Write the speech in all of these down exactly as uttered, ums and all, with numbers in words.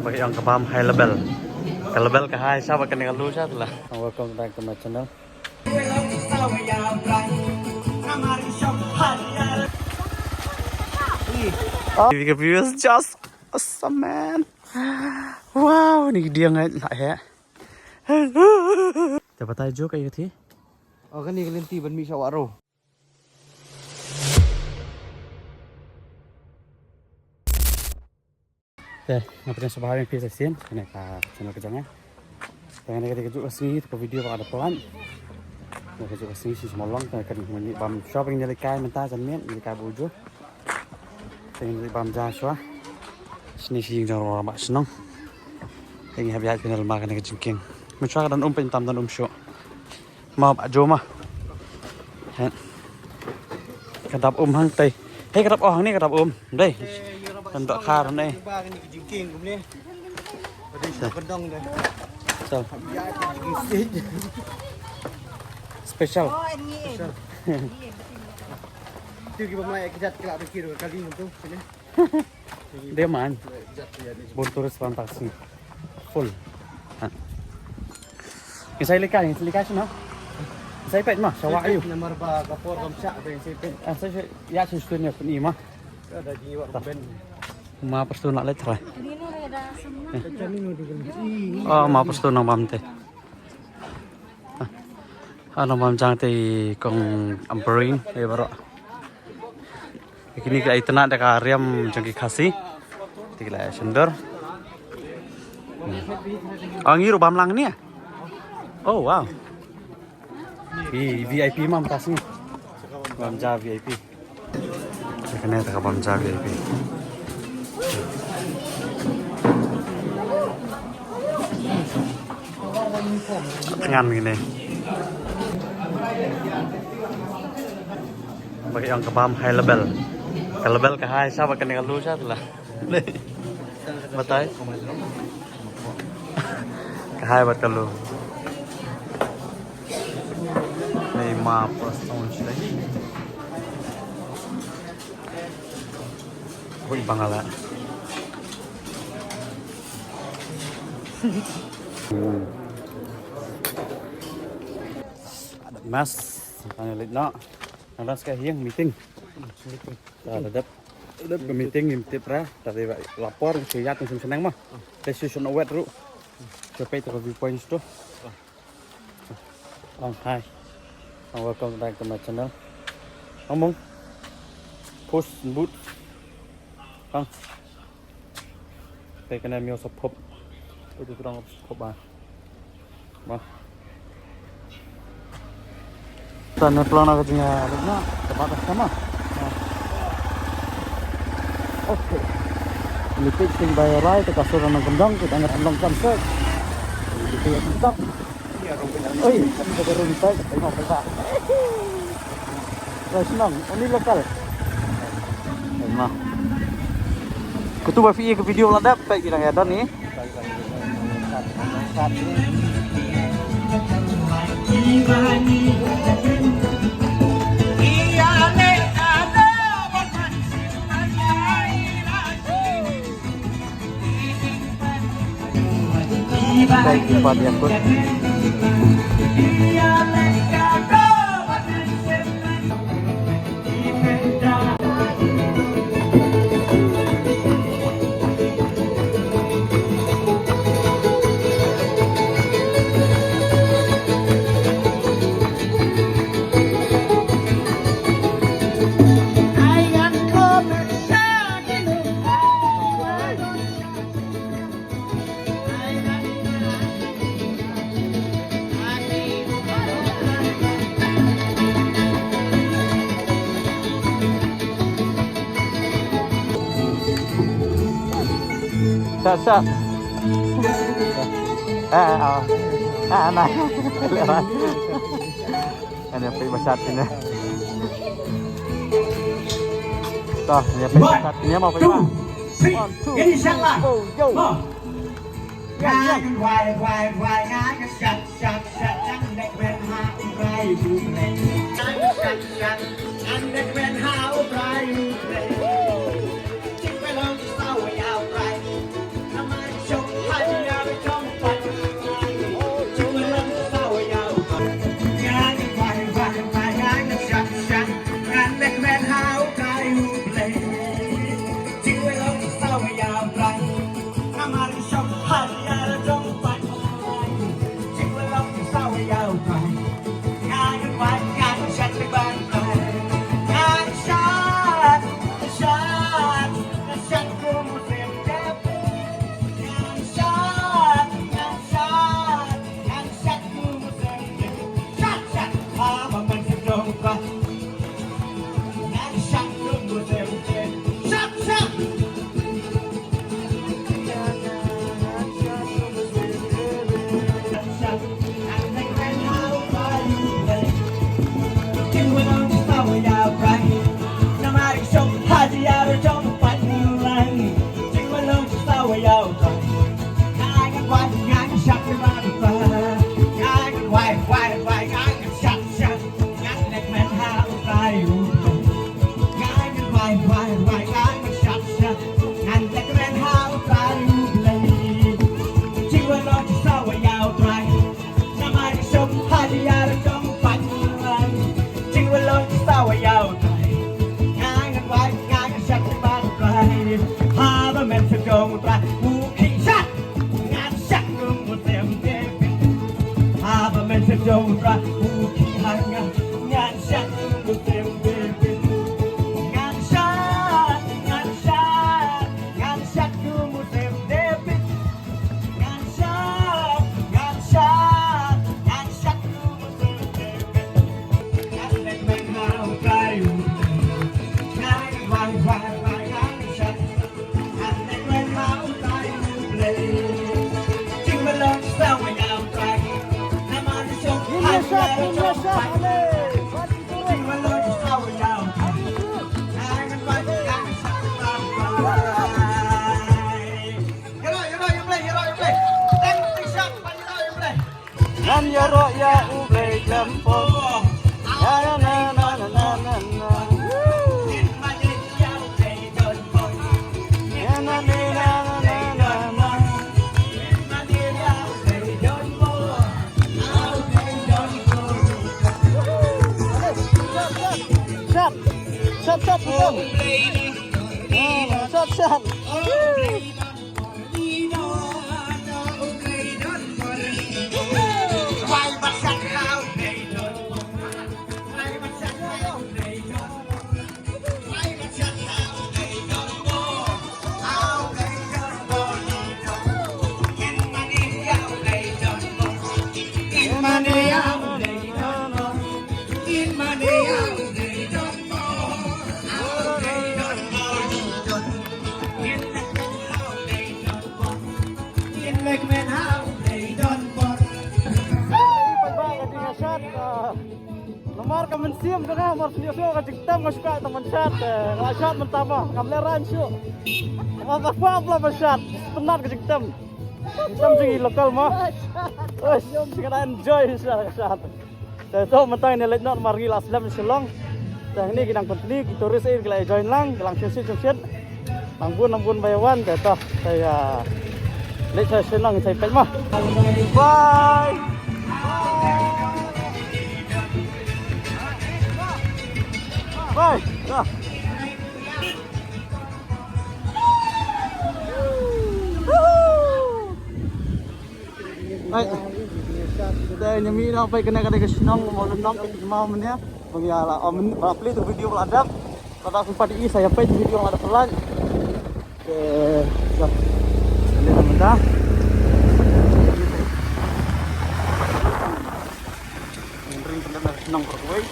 Ba ka ïong ka bam high level. Ka level ka high sha ba kane ka low sha la. Welcome back to my channel. Oh, the view is just awesome, man. Wow, ni dia ngai na he. Te batai jo ka ïa thi. Oh, kane ka lynti ban mih sha Wahroh. Te, nga pynshai sngewbha ïa phi sa shisien, kane ka channel ka jong nga. Te kane ka dei kajuh ka sngi, ka video ba ka da pynlait. Kane kajuh ka sngi shi smalong, te kane ka bam shwa ba ngin ïalehkai mynta janmiet, ngin ïalehkai bad u Joe. Te ngin ïaleh bam ja shwa. Shini shi ïing jong u rangbah shnong. Te ngin hap ïaid pynlait ma kane ka jingkieng. Mynshuwa ka don um, pyntam don um shuh. Ma ba jo ma. He. Ka dap um hangtei. He, ka dap oh hangne ka dap um. Dei. Kan dok khar ne. Special. Dei man. Bun tourist ban tak sini. Full. Ha. Ngi sa ïalehkai, ngi sa ïalehkai shano? Ngi sa ïapeit ma, sha wah ïa u. Namar ba ka por kam shah, ba ngi sa ïapeit. Ah, sa ïa shu shu ne pyn-i ma. Ka da jingïoh ruben. Ma pyrshah na leit trai. Oh, ma pyrshah nang bam te. Ah, nang bam jang te kong Ampareen, eh, baroh. Kine ki la itynnad da ka riam jong ki Khasi. Te ki la shon dor. Hmm. Oh, ngi ruh bam lang ne. Oh, wow. Ki V I P mam tas ni. Bam ja V I P. Kane ta ka bam ja V I P. Ngan kine. Ba ka ïong ka bam high level. Ka level ka high sha ba kane ka low sha la. Batai. Ka high bad ka low. Nei ma pas on shlei. Hui bangala. Ada mas. Tanya lek nak. Nang das ka hiang meeting. Meeting. Ta da dep. Dep ka meeting ngim tip ra, ta dei ba lapor ngi shu ïaid ngi shu shaneng ma. Te shu shu na wet ruh. Shu peit ta ka viewpoints tu. Ang hai. Ang welcome back to my channel. Ang mong. Puss in Boots. Ang. Te kane miaw sa pop. Utu tu dang pop ba. Ba. Tane plan ka jingïaroh na, ka ba ka sama. Okay. Lipit sing bai rai, te ka sur nang kendang, kita ngat long kan se. Lipit ya kentak. Oi, kita baru minta, kita tengok kita. Terus nang, ini lokal. Emang. Kutu ba fi ke video la dap, pek kita ya dan ni. Baik, empat ya, Put. Sat, sat. Ah, ah, ah. Ah, nah. Lewat. Ani apa basat ini? Tah, ni apa basat ini mau apa? One, two, three. Inshallah. Oh, yo. Ya, ya. Ngan ïaroh ïa U Blei khlem pom. Na, na, na. Shot, shot, shot, shot. Shot, shot. Namar ka mynsiem ka nga, namar sniew sniew ka jingtem nga shu kwah tang ban shot, eh, nga la shot mynta mo, ngam lehrain shuh. Nga ka kwah bla ban shot, penat ka jingtem. Jingtem jong ngi local mo. Uish, ngi la enjoy shot ka shot. Te to mynta ngi leit noh namar ngi la slem Shillong. Te hangne ki nang continue, ki tourist eh ki la join lang, ki la shit shit shit. Nang bun, nang bun bai wan, te to, te, ah, leit sa sien lang, sa peit mo. Bye. Bye. Dah. Hai. Te ngi mih noh peit kane ka dei ka shnong Mawlynnong, peit ki maw mynne. Ba ngi la, oh, myn-, ba plie tu video la dep. Lada kumpa di sa ïa peit video la dep pynlait. Te, so. Kane ka mynta. Ngin ring kane ka shnong kawei.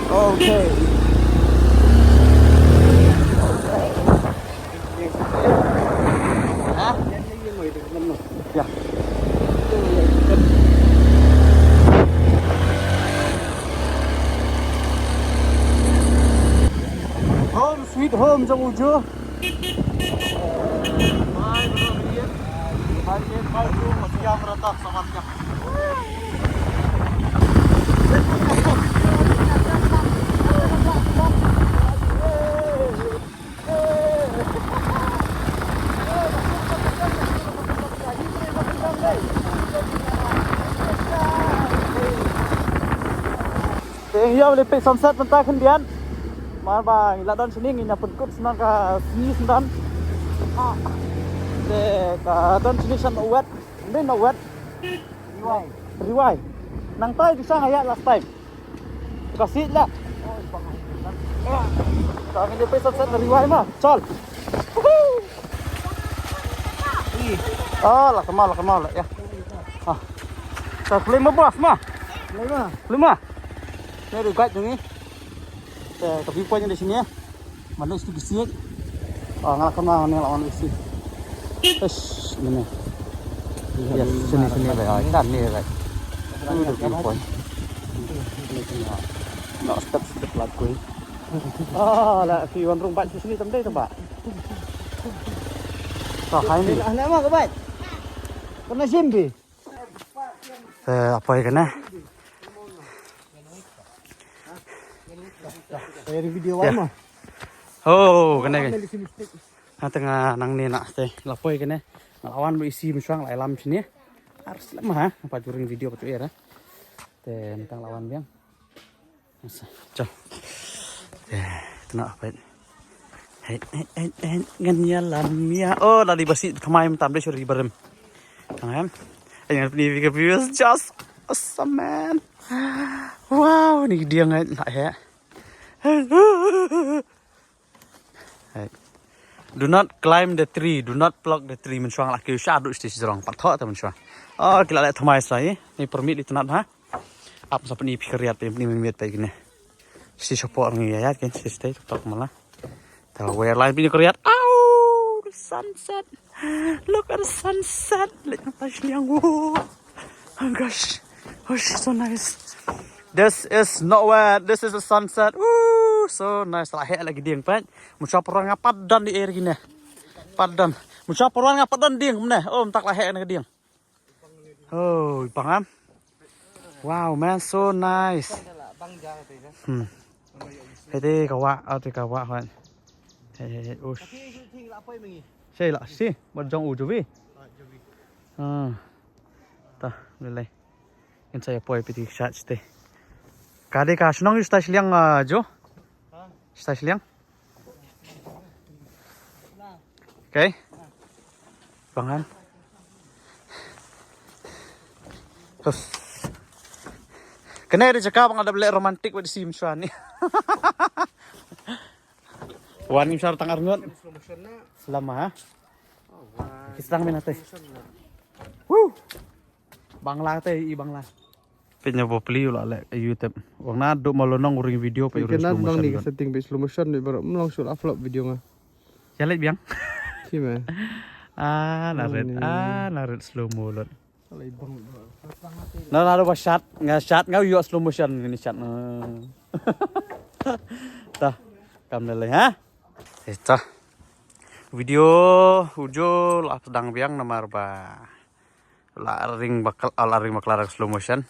Okay. Ha? Ya. Home sweet home jong u Ju. Te ngi ïa leit peit sunset mynta khyndiat. Mar ba ngi la don shane, ngi ïa pynkut shuwa ka sngi shuwa. Te ka don shane sha Nongwet. Ngi Nongwet. Ri Wai. Ri Wai. Nangta ju shang ïa last time. Ka sih la. Ka ngi ïa peit sunset na Ri Wai ma. Chal. Ah, la kama, la kama la ïa. Ah. Ka khlem ma bos ma. Khlem ma. Khlem ma. Ni ri guide jong ngi. Te ka viewpoint dei shane. Mano stu bisi. Ah, nga la kena ni la wan bisi. Eish, mano. Yes, sini, sini, bai. Ah, kan ni, bai. Tu the viewpoint. No, step, step la kui. Ah, la phi wan rung bad sini tam dei tam ba. Sa hai ni. Ana ma ka bad. Kana sim phi. Eh, apa ya kena? Dari video Ya. Wan mah. Oh, kena ke. Ambil isi mistik. Nga tang nang ni na te la poi kane. Nga la wan ba isi mynshuwa la ïalam shane. Ar slem ha, pat ju ring video pat ju era. Te mynta nga la wan biang. Asa, chal. Te, tena pat. Hei, hei, hei, hei, ngan ïalam ïa. Oh, la dei ba sih thymmai mynta, ym dei shuh ri barim. Tang em. Ai ngan pyni ïa phi ka view is just awesome, man. Wow, ni dieng ai la heh. Hey. Do not climb the tree, do not pluck the tree. Mynshuwa la kiew sha duh stage jrong. Pat thoh te mynshuwa. Oh, ki la leh thymmai sa i. Ni permit itynnad ha. Ap sa pyni phi ka riat, pyni mynmiet pat kine. Stage shapoh ngi ïa ïa kin stage tok tok mala. Te la wer lai pyni ka riat. Au, the sunset. Look at the sunset. Leit na tai shiliang. Whoa. Oh gosh. Oh, so nice. This is nowhere. This is a sunset. Woo, so nice. La heh la ki dieng pat. Mynshuwa pura nga pat done di ïa kine. Pat done. Mynshuwa pura nga pat done dieng kumne. Oh, mynta la heh na ka dieng. Oh, i pang am. Wow, man, so nice. Hmm. Hei te ka wah, ah, te ka wah hoi. Hei, hei, hei, ush. Sei la, si, bad jong u Jovi. Ah. Ta, lei lei. Kin sa ïa poi phi ti shat te. Ka dei ka shnong ïa u stai shiliang, ah, Jo? Stai shiliang? Okay. Pangan. Hus. Kane dei jaka ba nga dap leh romantic bad sim shwa ni. Wan ngim shah tang arngut. Lama ha. Ki sdang min ate. Woo. Bangla te i bangla. Peit na bapli u la leh YouTube. Wang na duk malu nong u ring video peit u ring slow motion. Setting peit slow motion peit baroh mlong shu la flop video nga. Ïa leh biang. Ki me. Ah, narit. Ah, narit slow mo lut. Na na ba shot nga shot nga ïoh slow motion ni shot na. Ta kam lei lei ha. Ita. Video ujo la sdang biang namar ba la ring bakal la ring bakla da slow motion.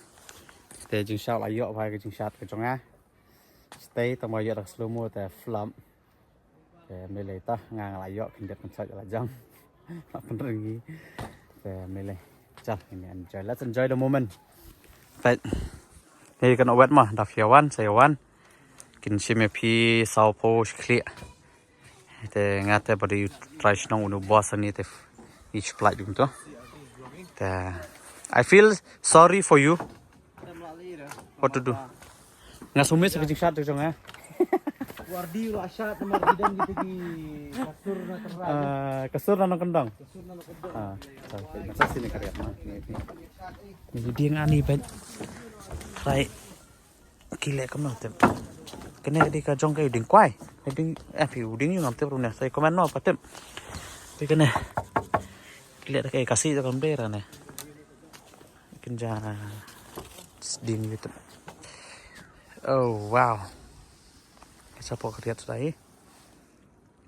Te jingshot la ïoh ba ka jingshot ka jong nga. Stay tang ba ïoh da slow mo te flop. Te me lei ta nga nga la ïoh khyndiat kan shot la jam. La pynring hi. Te me lei. Chal ini enjoy. Let's enjoy the moment. Peit. Hei kan wet ma da phi wan sa wan. Kin shim ïa phi saw phew shi khlieh. Te nga te ba dei u trai shnong u boss ani te i splai jong to. Te I feel sorry for you. What to do? Nga sumit sa ka jingshot jong nga. Wardi la shot namar ki dang kita ki kasur na terang. Ah, kasur na nongkyndong. Kasur na nongkyndong. Ah, sorry. Nga sa sini ka riat ma. Ni ding ani ben. Try. Ki leh kumno te. Kane dei ka jong ka u dieng kwai. Ka dieng eh phi u dieng ïa ngam tip ruh ne. Sa comment noh pat tip. Te kane. Ki leh da ka Khasi da kam dei ra ne. Kin ja dieng ïa tip. Oh wow. Ka shapoh ka riat sa hi.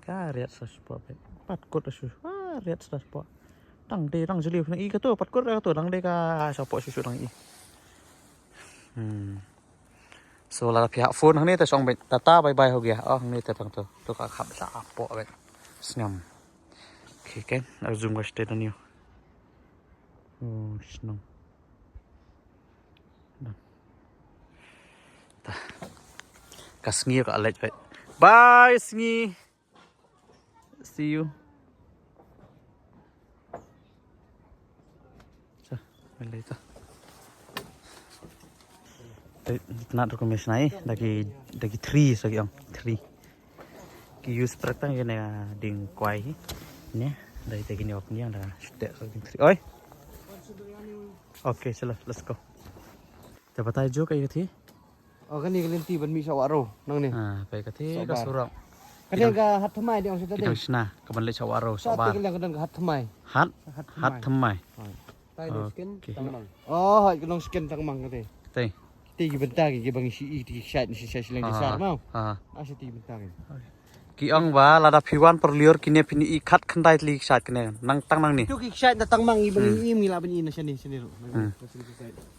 Ka riat sa shapoh peit. Pat kut shu. Ah, riat sa shapoh. Dang dei dang jylliew na i ka tu pat kut ka tu dang dei ka shapoh shu shu dang i. Hmm. So la phi hap phone hangne te shong beit. Tata bye bye ho gaya. Oh hangne te tang tu. Tu ka khap shapoh beit. Sngam. Okay, okay. I'll zoom ka state on you. Oh, shnong. Done. Ta. Ka sngi ka leit beit. Bye sngi. See you. Sa, bye later. Te, na rukom mes nai, da ki, da ki three sa ki ong, three. Ki use prak tang ki ne, ah, dieng kwai hi. Ne, da ite ki ne ok ni da shute sa ki three. Oi. Okay, chalo, let's go. Te batai jo ka ïa thi. Oh, kane ka lynti ban mih sha Wahroh, nangne. Ah, peit kata ka surok. Kane ka hat thymmai dei ong sha ta dei. Ki dang shna, ka ban leit sha Wahroh, sha Wahroh. Kane ka dang ka hat thymmai. Hat? Hat thymmai. Tai dei skin tangmang. Oh, hai ka long skin tangmang kata. Kata. Ki bynta ki, ki ba ngi shu i ki kshaid, shu shai shileng da shar mau. Aha. Nga shu ti bynta ki. Ki ong ba lada phi wan Parlior kine phin i khat khyndai tylli ki kshaid kine. Nang tang nangne. Tu ki kshaid da tang mang i ba ngi i, ngi lah ban i na shane shane ruh. Hmm.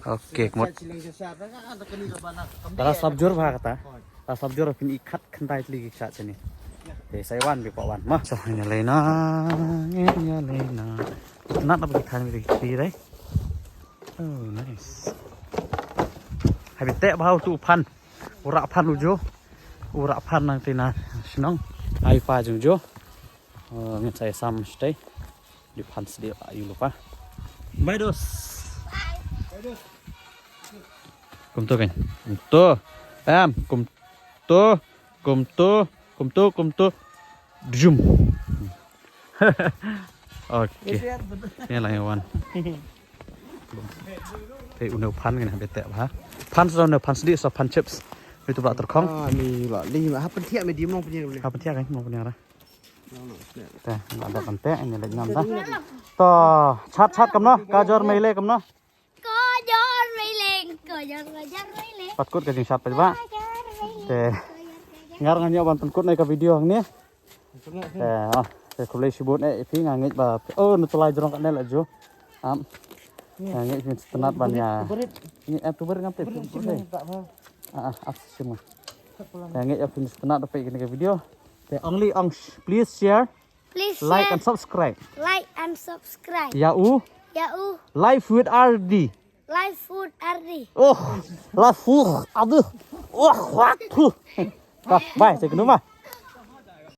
Okay, kmut. Shai shileng da shar. Ka kani ka ba na. Da la sap jur bha kata. Da la sap jur phin i khat khyndai tylli ki kshaid shane. Te sa wan, phi kwah wan. Ma, sa wan ïa lei na. Ïa lei na. Nat na ba ki than ki ri dei. Oh, nice. Hai beit te ba utu u phan. U rah phan u Jo. U rah phan nangta na shnong. Ai pa jong Jo. Oh, ngin sa ïasam shatei. Dei phan sdie ayu lupa. Bye dos. Kumto kan. Kumto. Em, kumto. Kumto. Kumto. Kumto. Jum. Okay. Ni la ïa wan. Te une u phan kan beit te bha. Phan sa une u phan sdie sa phan chips. Itu ba terkhong. Ah, ni la li ha pyntiak medium long pyntiak. Ha pyntiak kan long pyntiak ra. Te la da kan te ni la nyam da. To chat chat kumno ka jor mei le kumno. Ka jor mei leng, ka jor ka jor mei leng. Pat kut ka jingchat pat ba. Ka jor mei leng. Te ngar ngan ïoh ban pynkut na ka video hangne. Te ah, te khublei shibun eh phi nga ngeit ba. Oh, nu tulai jrong ka ne la Jo. Am. Nga ngeit phin sngewtynnat ban ïa. Ngi ap tu ber ngam te. Ah, ah, ap sima. Nga ngeit ap phin sngewtynnat da phi kane ka video. Te only ong sh-, please share, Please like share, and subscribe. Like and subscribe. Ïa u. Ïa u. Life with R D. Life with R D. Oh, life with R D. Oh, wah, tu. Bye, saya kena mah.